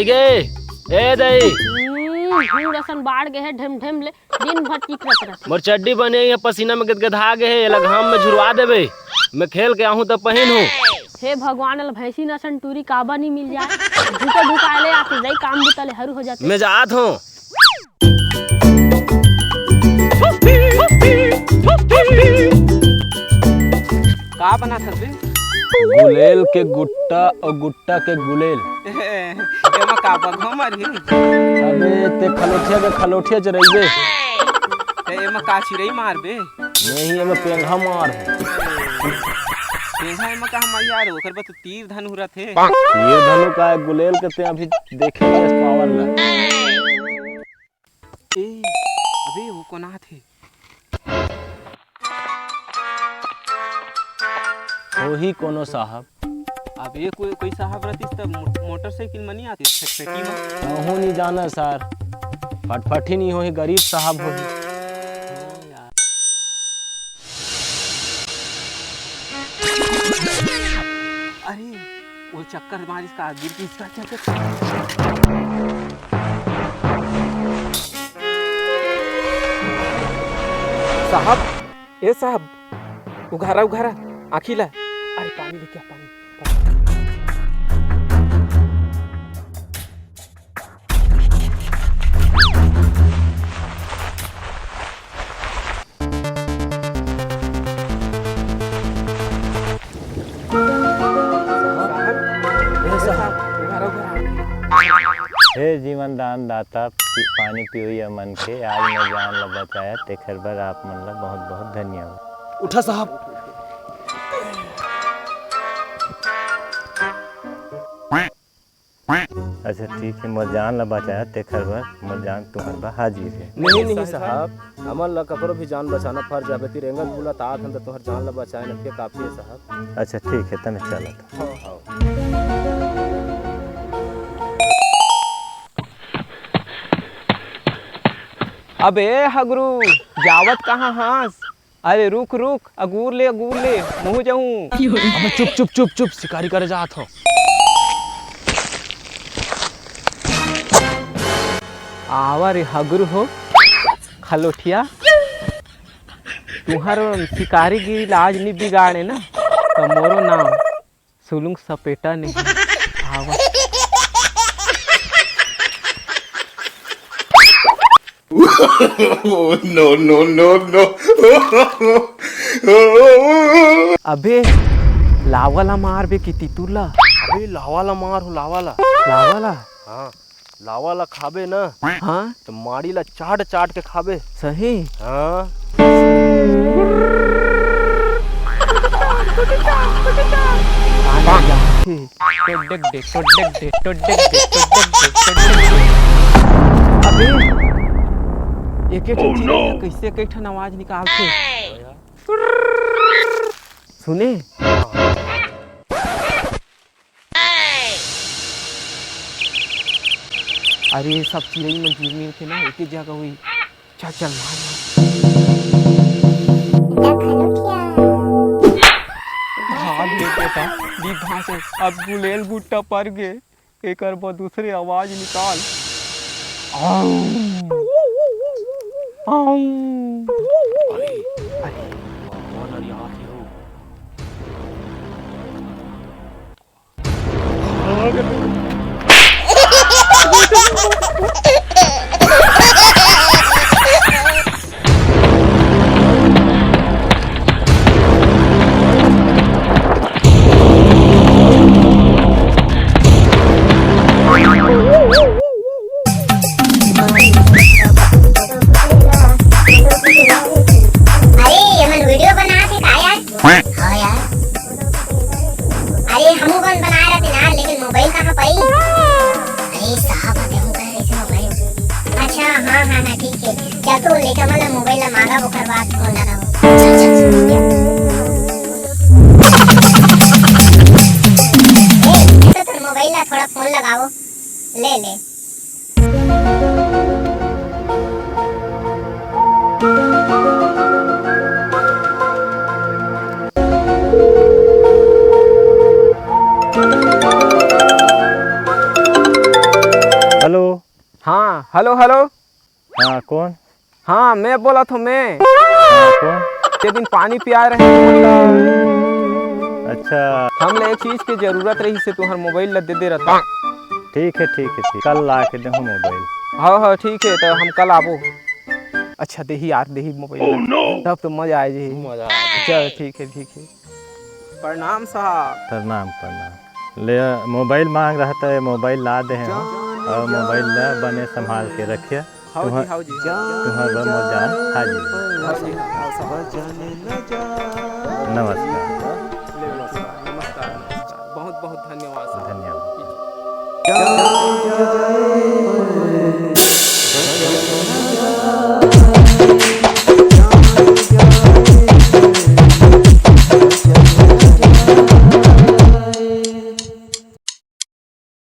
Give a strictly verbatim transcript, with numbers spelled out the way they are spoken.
गे, ए दई। हम्म, भूड़ असन बाढ़ गे हे, ढेम ढेम ले दिन भर चिकरत रथे। मोर चड्डी बने हे, पसीना में गदगदा गे हे, एला घाम में झुरवा देबे। मैं खेल के आहूं त पहिन हूं। हे भगवान, ल भैंसी नसन टूरी काबर नी मिल जाए। झुके झुकाए ले आके जई काम बुता ले हरू हो जाते। मैं जात हूं। का बनात हस बे? गुलेल के गुट्टा अउ गुट्टा के गुलेल। एमा का बघवा मरही? अबे ते खलोठिया के खलोठिया चरइबे। ते एमा का चिरई मारबे? नहीं, एमा पेंगा मार हे। पेंगा एमा का मार यार, ओकर बर तो तीर धनु रथे। तीर धनु का गुलेल के ते अभी देखे नस पावर ला। ए, अबे वो कोन आत हे? होही कोनो साहब। अबे कोई, कोई साहब रहतिस त मो-, मोटरसाइकिल म नी आतिस, फटफटी म। कहूँ नी जाना सर, फटफटी नी होही, गरीब साहब होही। हाँ यार। अरे, वो चक्कर मारिस का, गिर गिस का, चल, चल। साहब, ए साहब, उघारा, उघारा, आँखी ला। अरे, पानी लेके आ, पानी। हे जीवन दान दाता, पी-, पानी पियोइया मन के, आज मैं जान ला बचाया, तेखर बर आप मन ला बहुत बहुत धन्यवाद। उठा साहब। अच्छा ठीक है, मोर जान ला बचाया, तेखर बर मोर जान तुम्हर बर हाजिर है। नहीं, नहीं साहब, हमन ला ककरो भी जान बचाना फर्ज है। अबे ती रेंगत बुलत आत हन त तोहर जान ला बचाए न, फिर काफी है साहब। अच्छा ठीक है, तमे चलत। हाँ, हाँ। अबे हगरू, जावत कहाँ हस? अरे रुक रुक, अगूर ले, अगूर ले, महूँ जाहूँ। अबे चुप चुप चुप चुप, शिकारी करे जात हो। आवा रे हगरू हो, खलोठिया, तुहर शिकारी गिरी लाज नी बिगाड़े ना, त मोरो नाम सुलुंग सपेटा नहीं। आवा। No, no, no, no। अबे, लावा ला मार बे कि तितुर ला? अबे, लावा ला मार हो, लावा ला। लावा ला? हाँ। लावा ला खाबे ना, हाँ? तो माड़ी ला चाट चाट के खाबे। सही? हाँ। टोडक दे, टोडक दे, टोडक दे, टोडक दे, टोडक दे। अबे, एक एक Oh, no! कैसे कई ठन आवाज निकालथे? सुने? अरे, सब चिरई मन जुर मिल के ना एके जगह होई। चल, चल, मार, मार। भाग ले बेटा, दी भाग। अब गुलेल गुट्टा पर गे, एकर बर दूसरे आवाज निकाल। आऊ। आऊ। अरे, अरे, कौन अरे आत हे हो? अरे, ये मन वीडियो बनात हे का यार? हाँ यार। अरे, हमू मन बनाए रहते ना, लेकिन मोबाइल कहाँ पाई? अरे, साहब, आते हो कहे रहिसे मोबाइल। अच्छा, हाँ, हाँ, हाँ, ठीक है। चल, तू लेके मन ला मोबाइल ला मांगा, ओकर बाद फोन लगाओ। चल, चल, सुन लिया। ए, तो तोर मोबाइल ला थोड़ा फोन लगाओ। ले, ले। Hello, hello. हाँ, कौन? हाँ, मैं बोलत हँव, मैं। हाँ, कौन? ते दिन पानी पियाए रहे तुमन ला। अच्छा। हमला एक चीज के जरूरत रहिस हे, तुँहर मोबाइल ला दे दे रहता। ठीक हे, ठीक हे, ठीक। कल ला के देहूँ मोबाइल। हाँ, हाँ, ठीक हे, त हम कल आबो। अच्छा, देही यार, देही मोबाइल ला। तब तो मजा आ जाही। मजा आ जाही। चल, ठीक हे, ठीक हे। प्रणाम साहब। प्रणाम, प्रणाम। ले, मोबाइल मांग रहा था, मोबाइल ला दे हँव, अउ मोबाइल ला बने संभाल के रखिया। हाँ जी, तुँहर, हाँ जी, हाँ जी। तुँहर बर मोर जान हाजिर। हाँ जी, हाँ, हाँ, साहब। नमस्कार। नमस्कार, नमस्कार, नमस्कार। बहुत, बहुत धन्यवाद साहब। धन्यवाद।